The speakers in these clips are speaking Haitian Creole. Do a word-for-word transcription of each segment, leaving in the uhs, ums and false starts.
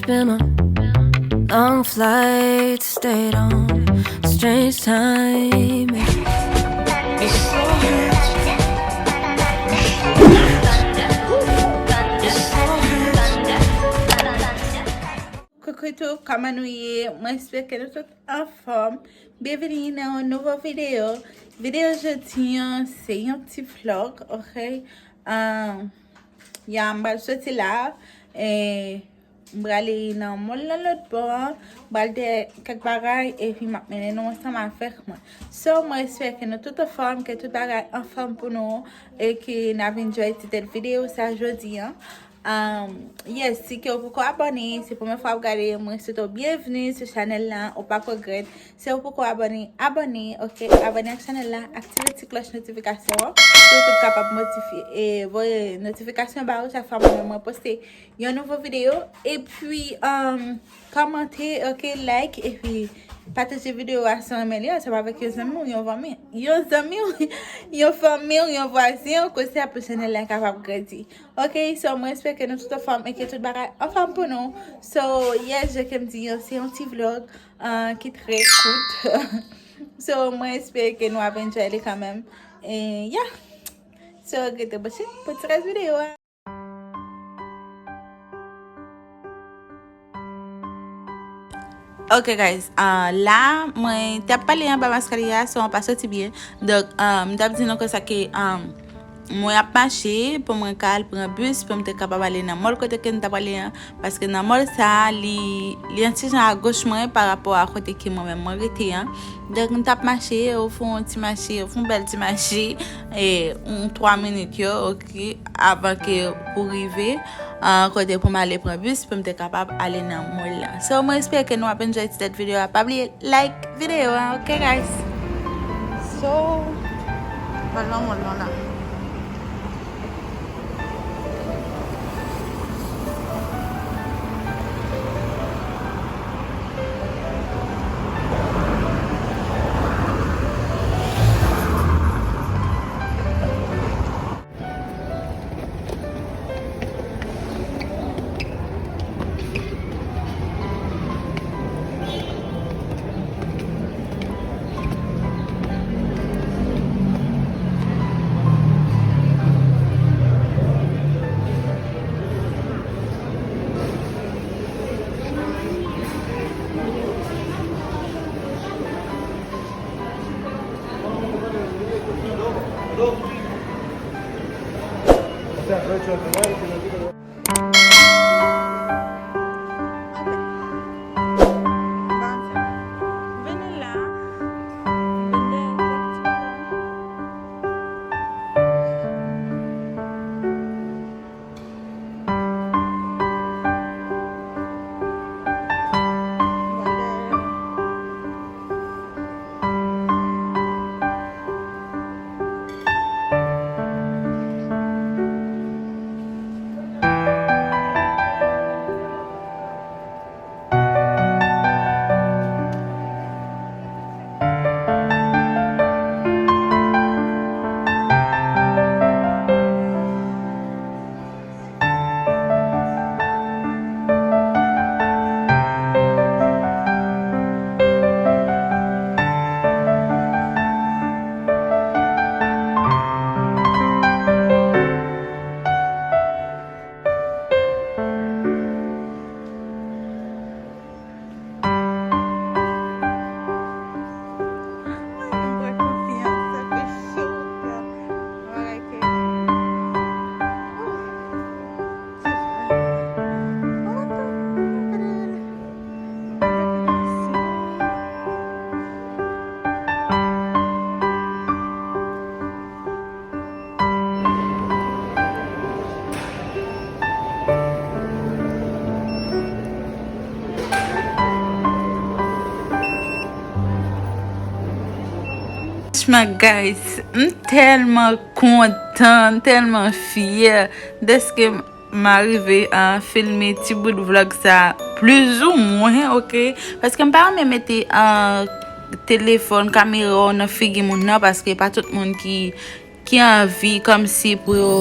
Been a long flight, stayed on strange timing. Koukou tout, kòman nou ye? Mwen espere ke nou tout anfòm. Byenvini nan yon nouvo videyo. Videyo jodi an, se yon ti vlog, ok? Um, ya, m pral soti la. E m prale nan mòl nan lòt bò an. M pral de kèk bagay, epi m ap mennen nou ansanm avèk mwen. So, mwen espere ke nou tout anfòm, ke tout bagay anfòm pou nou, e ke n ap enjoy ti tèt videyo sa jodi an. Um, yes, si ke w poko abòne, se premye fwa w ap gade, mwen swete w byenvni sou chanèl la, ou p ap regrèt. Si w poko abòne, abòne, ok? Abòne ak chanèl la, aktive ti klòch notifikasyon an, pou YouTube kapab notifye, e voye notifikasyon ba ou chak fwa mwen, mwen poste yon nouvo videyo. Epi, um, kòmante, ok, like, epi pataje videyo a si w renmen li ansanm avèk yon zanmi w, yon fanmi, yon zanmi w, yon fanmi w, yon vwazen w, konsa pou chanèl la kapab grandi. Ok, so mwen espere ke nou tout anfòm e ke tout bagay anfòm pou nou. So, yes, jan ke m di an, se yon ti vlog, uh, ki trè kout. So, mwen espere ke nou ap enjoy li kanmenm. E, yeah. So, rete branche pou ti rès videyo a. Ok, guys, ah, la, mwen t ap pale anba maskarya, so an pa soti byen. Donk, ah, m t ap di nou konsa ke, ah, mwen ap mache pou mwen ka al pran bis pou m te kapab ale nan mòl kote ke m t ap ale an. Paske nan mòl sa a, li, li yon ti jan agoch mwen pa rapò a kote ke mwen menm mwen rete an. Donk, m t ap mache, ou fè yon ti mache, ou fè yon bèl ti mache, e, yon twa minit yo, ok, avan ke pou rive, ah, kote pou m ale pran bis, pou m te kapab ale nan mòl la. So, mwen espere ke nou ap enjoy ti tèt videyo a. Pa bliye like videyo a, ok, guys? So, pral nan mòl lan la. Franchman, guys, m tèlman kontan, m tèlman fyè dèske m arive a filme ti bout vlog sa, plizoumwen, ok? Paske m pa renmen mete, ah, telefòn, kamera w nan figi moun nan, paske pa tout moun ki, ki anvi kòmsi pou yo,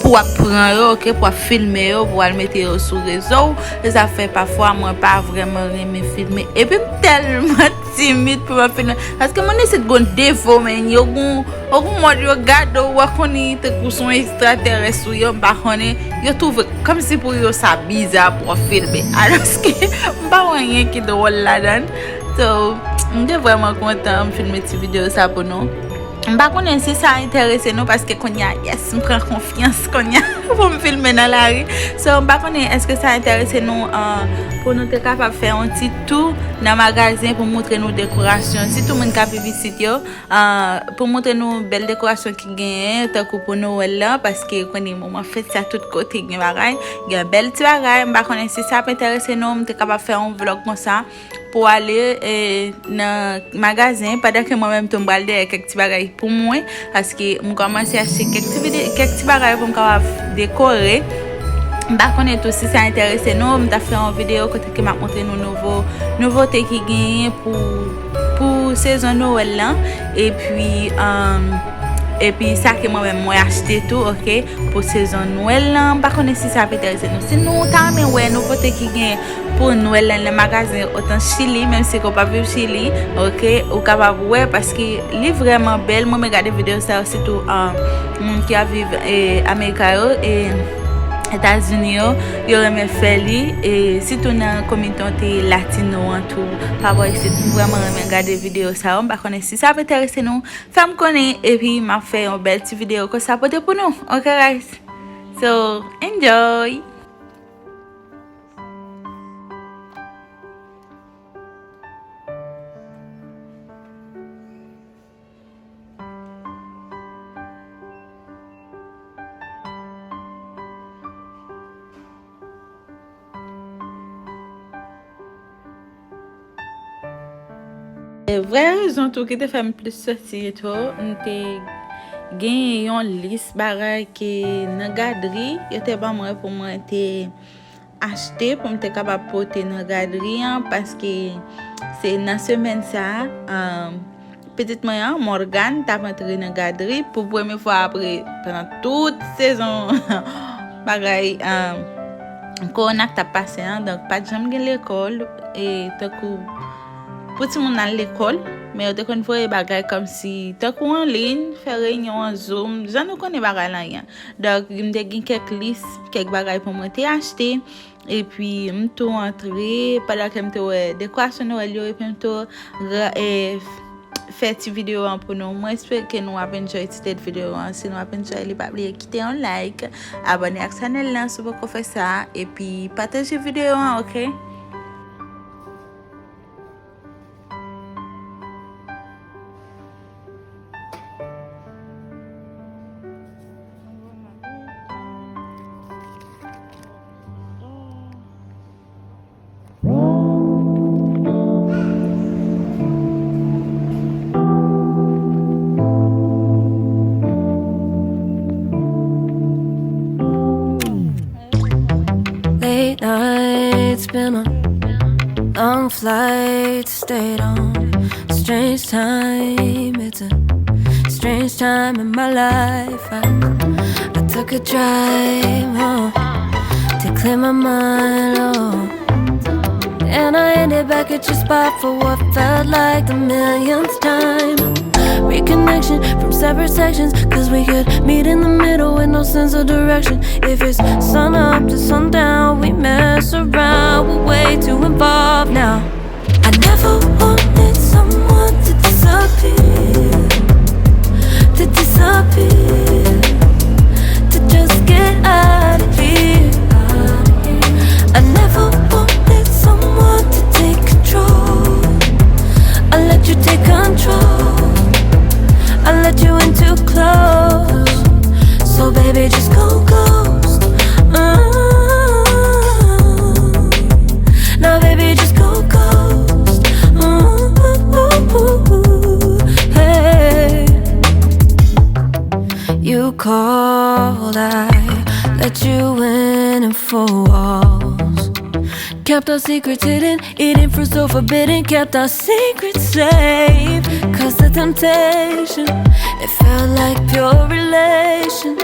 pou w ap pran yo, oke, pou w ap filme yo, pou w al mete yo sou rezo w. Se sa fè pafwa mwen pa vrèman renmen filme. Epi m tèlman timid pou m ap filme. Paske moun isit gon defo, men yo gon, yo gon mòd yo gade w, w a konnen tankou se yon ekstratèrès ou ye, m pa konnen. Yo twouve kòmsi pou yo sa biza pou w ap filme. Alòske m pa wè anyen ki dwòl ladan l. So, m te vrèman kontan m filme ti videyo sa pou nou. M pa konnen si sa enterese nou, paske kounye a, yes, m pran konfyans kounye a pou m filme nan lari. So, m pa konnen èske sa enterese nou, uh, pou nou te kapab fè yon ti tou nan magazen pou montre nou dekorasyon. Sitou moun k ap viv isit yo, uh, pou montre nou bèl dekorasyon ki genyen, tankou pou Nwèl lan, paske konnen moman fèt sa tout kote gen bagay, gen bèl ti bagay. M pa konnen si sa ap enterese nou, m te kapab fè yon vlòg konsa. Pou ale, e, nan magazen, pandan ke mwen menm tou m pral dèyè kèk ti bagay pou mwen, paske m kòmanse achte kèk ti vide-, kèk ti bagay pou m kapab dekore. M pa konnen tou si sa enterese nou, m ta fè yon videyo kote ke m ap montre nou nouvo, nouvote ki genyen pou, pou sezon Nwèl lan. Epi, um, epi sa ke mwen menm mwen achte tou, oke, pou sezon Nwèl lan. M pa konnen si sa ap enterese nou. Si nou ta renmen wè nouvote ki gen pou Nwèl lan nan magazen Otan Chili, menm si ke w pa viv Chili, oke, ou kapab wè, paske li vrèman bèl. Mwen renmen gade videyo sa yo, sitou, um, moun ki ap viv, e, Amerika yo, e, Etazini yo, yo renmen fè li, e, sitou nan kominote latino an tou, pa bò isit, m vrèman renmen gade videyo sa yo. M pa konnen si sa ap enterese nou, fè m konnen, epi m ap fè yon bèl ti videyo konsa pote pou nou, oke, guys? So, enjoy! Vrè rezon tou ki te fè m plis sòti tou, m te gen yon lis bagay ke nan gadri, yo te ban mwen pou mwen te achte, pou m te kapab pote nan gadri an, paske se nan semèn sa a, um, pitit mwen an, Morgan, t ap antre nan gadri pou premye fwa apre, pandan tout sezon bagay, um, kowona k t ap pase an. Donk, pa t janm gen lekòl, e tankou pou timoun al lekòl, men yo te konn voye bagay kòmsi tankou an liy, fè reyinyon an Zoom, jan nou konnen bagay la ye an. Donk, m te gen kèk lis, kèk bagay pou mwen te achte. Epi, m tou antre, pandan ke m te wè dekorasyon Nwèl yo, epi m tou ra-, e, f-, fè ti videyo an pou nou. Mwen espere ke nou ap enjoy ti tèt videyo an. Si nou ap enjoy li, pa bliye kite yon like, abòne ak chanèl lan si w poko fè sa, epi pataje videyo an, oke? Late nights, been on long flights, stayed on strange time. It's a strange time in my life. I, I took a drive home to clear my mind, oh. And I ended back at your spot for what felt like the millionth time. Reconnection from separate sections, 'cause we could meet in the middle with no sense of direction. If it's sun up to sundown, we mess around, we're way too involved now. I never wanted someone to disappear, to disappear, to just get out of here. I never wanted someone to take control. I let you take control. I let you in too close. So baby, just go ghost. Uh, now baby, just go ghost. Uh, hey. You called, I let you in and four walls. Kept our secrets hidden, eating fruit so forbidden. Kept our secrets safe, 'cause the temptation, it felt like pure relation.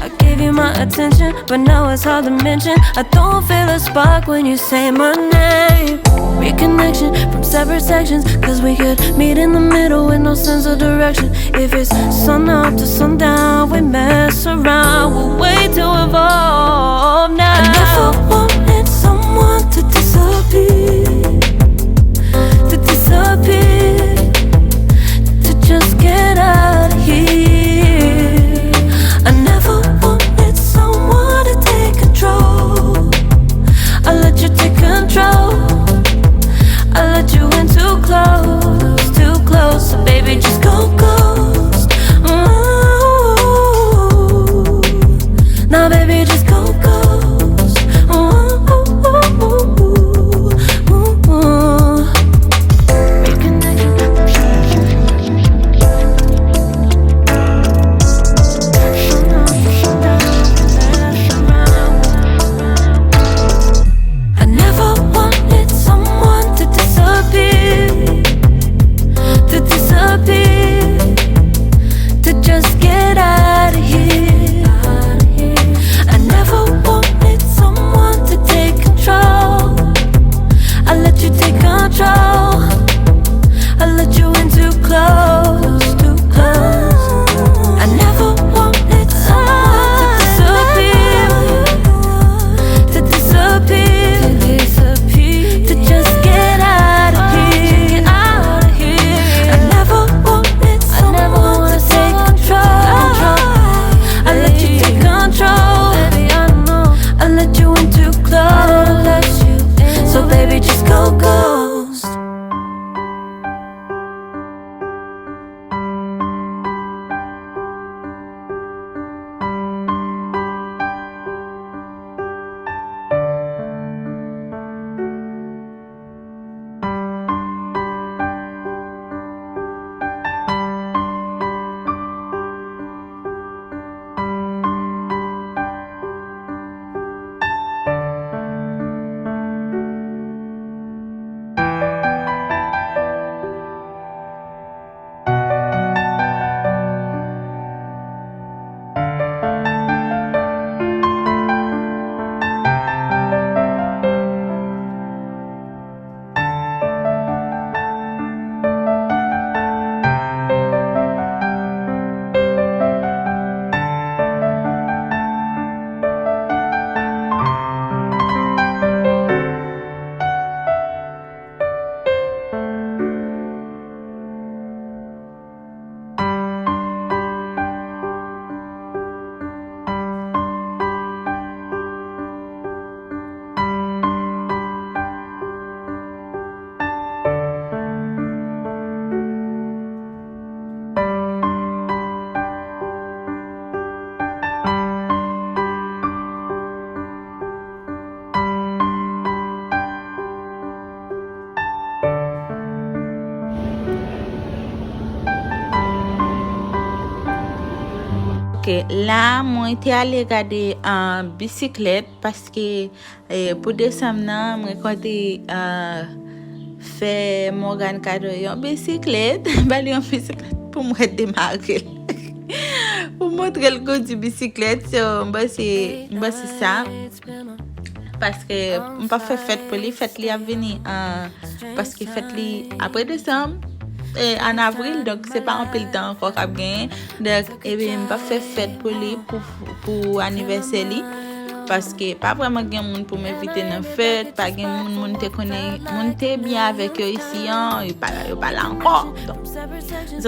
I gave Be my attention, but now it's hard to mention. I don't feel a spark when you say my name. Reconnection from separate sections, cause we could meet in the middle with no sense of direction. If it's sun up to sundown, we mess around. We're way too evolved now. I never wanted someone to disappear, to disappear, to just get out of here. I never wanted someone to take control. I let you take control. I let you in too close, too close. So baby, just go ghost. Ooh. Now baby, just go ghost. Ooh. I never wanted someone to disappear, to disappear, to just get out of here. I never wanted someone to take control. I let you take control. I let you in too close, too close. I never wanted someone to disappear, to disappear, to just get out of here. I never wanted someone to take control. I let you take control. I let you in too close. So baby, just go ghost. Ok, la mwen te ale gade, ah, bisiklèt paske, eh, pou desanm nan, mwen konte, ah, fè Morgan kado yon bisiklèt, ba li yon bisiklèt pou mwen demare l. Pou montre l kondui bisiklèt, so, m panse, m panse sa. Paske m p ap fè fèt pou li, fèt li ap vini, ah, paske fèt li apre desanm, e, ann avril, donk se pa anpil tan ankò k ap genyen. Donk, ebyen, m p ap fè fèt pou li, pou, pou anivèsè li. Paske pa vrèman gen moun pou m envite nan fèt, pa gen moun, moun te konnen, moun te byen avèk yo isi an, yo pa la, yo pa la ankò. Donk, sa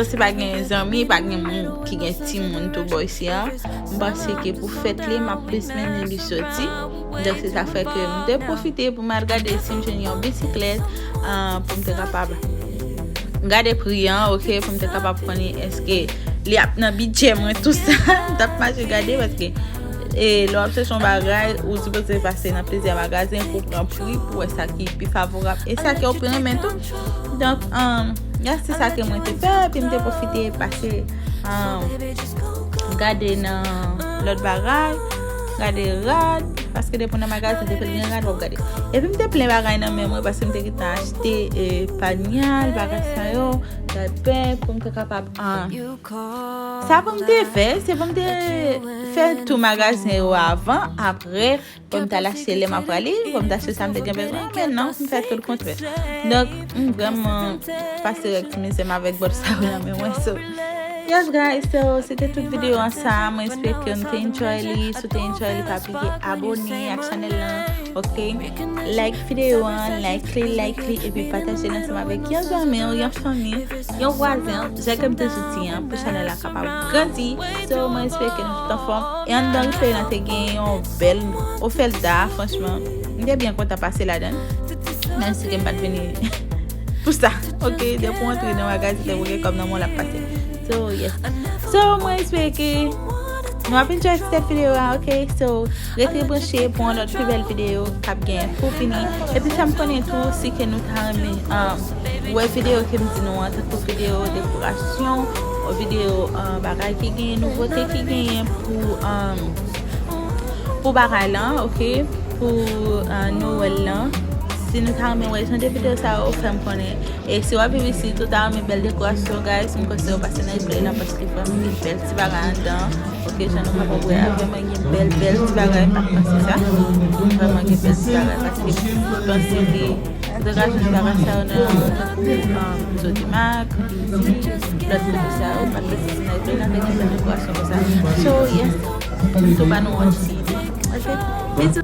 se pa gen zanmi, pa gen moun ki gen timoun tou bò isi an. M panse ke pou fèt li, m ap plis mennen li soti. Donk, se sa fè ke m te pwofite pou m al gade si m jwenn yon bisiklèt, ah, pou m te kapab gade pri an, ok, pou m te kapab konnen èske li ap nan bidjè mwen, tou sa. M t ap mache gade, paske, e, lè w ap chèche yon bagay, ou sipoze pase nan plizyè magazen pou w pran pri, pou w wè sa ki pi favorab e sa ke w pi renmen tou. Donk, um, ya, se sa ke mwen te fè, epi m te pwofite pase, um, gade nan lòt bagay. gade rad, paske depi w nan magazen, depi l gen rad, w ap gade. Epi m te plen bagay nan men mwen, paske m te gentan achte, e, panyal, bagay sa yo, daypè, pou m te kapab, ah. Sa pou m te fè, se pou m te fè tou magazen yo avan, apre, pou m t al achte lè m ap prale, pou m t achte sa m te gen bezwen, men non, m fè tout kontrè. Donk, m vrèman pase règ ti mizè m avèk bòt sa yo nan men mwen, so. Yes, guys, so, se te tout videyo an sa, mwen espere ke nou te enjoy li, si w te enjoy li, pa bliye abone ak chanèl lan, ok? Like videyo an, like li, like li, epi pataje l ansanm avèk yon zanmi w, yon fanmi, yon vwazen, jan ke m te di an, pou chanèl la kapab grandi. So, mwen espere ke nou tout anfòm. E anndan restoran an te gen yon bèl ofelta, franchman, m te byen kontan pase ladan l. Menm si ke m pa t vini pou sa, ok? Depi w antre nan magazen, depi w gen kòb nan men w, l ap pase. So, yes. So, mwen espere ke nou ap enjoy ti tèt videyo a, ok? So, rete branche pou yon lòt pi bèl videyo k ap gen pou vini. Epi fè m konnen tou si ke nou ta renmen, um, wè videyo ke m di nou an, tankou videyo dekorasyon, videyo, um, bagay ki genyen, nouvote ki genyen pou, um, pou bagay lan, ok? Pou, uh, Nwèl lan. Si nou ta renmen wè jan de videyo sa yo, fè m konnen. E si w ap viv isit, ou ta renmen bèl dekorasyon, guys, m panse w pase nan replay lan paske vrèman gen bèl ti bagay anndan. Ok, jan nou kapab wè a, vrèman gen bèl, bèl ti bagay, pa t panse sa. Vrèman gen bèl ti bagay, paske m panse ke dekorasyon ti bagay sa yo nan tankou, um, Sodimac, Bizi, lòt kote sa yo, pa t panse se nan replay lan ke gen bèl dekorasyon konsa. So, yes, m tou ba nou yon ti ide. Ok? Bizou!